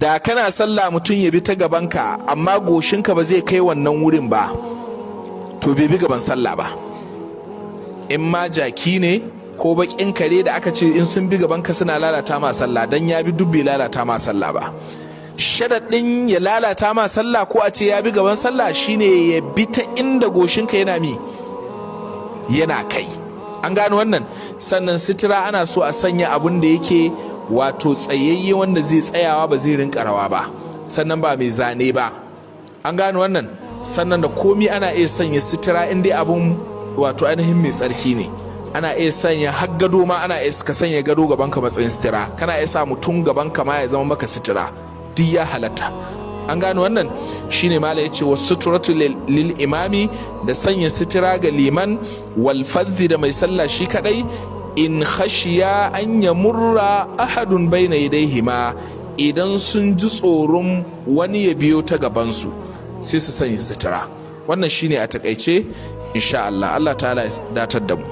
Da kana sallah mutum ya bi ta gabanka, amma goshinka ba zai kai wannan wurin ba, to bai bi gaban sallah ba. In ma jaki ne ko bakin kare da aka ce in sun bi gabanka suna lalata ma sallah, dan ya bi duk bai lalata ma sallah ba. Sharaɗin ya lalata ma sallah ko a ce ya bi gaban sallah shine ya bi ta inda goshinka yana mi yana kai. An gano wannan? Sannan sitira ana so a sanya abun da yake wato tsayayye, wanda zai tsayawa, ba zai rinka rawa ba, sannan ba mai zane ba. An gano wannan? Sannan da komi ana iya sanya sitira in dai abun wato ainihin mai tsarki ne. Ana iya sanya har gado ma, ana iya ka sanya gado gaban ka matsayin sitira. Kana iya sa mutum gaban ka ma ya zama maka sitira, duk ya halatta. An gano wannan? Shine mala yace wa suturatu lil imami, da sanya sitira ga liman, wal fadhi, da mai sallah shi kadai, in khashiya an yamurra ahadun baina yadayhima, idan sun ji tsoron wani ya biyo ta gabansu, sai su sanya sitira. Wannan shine a takaice, insha Allah. Allah ta'ala ya datar da mu.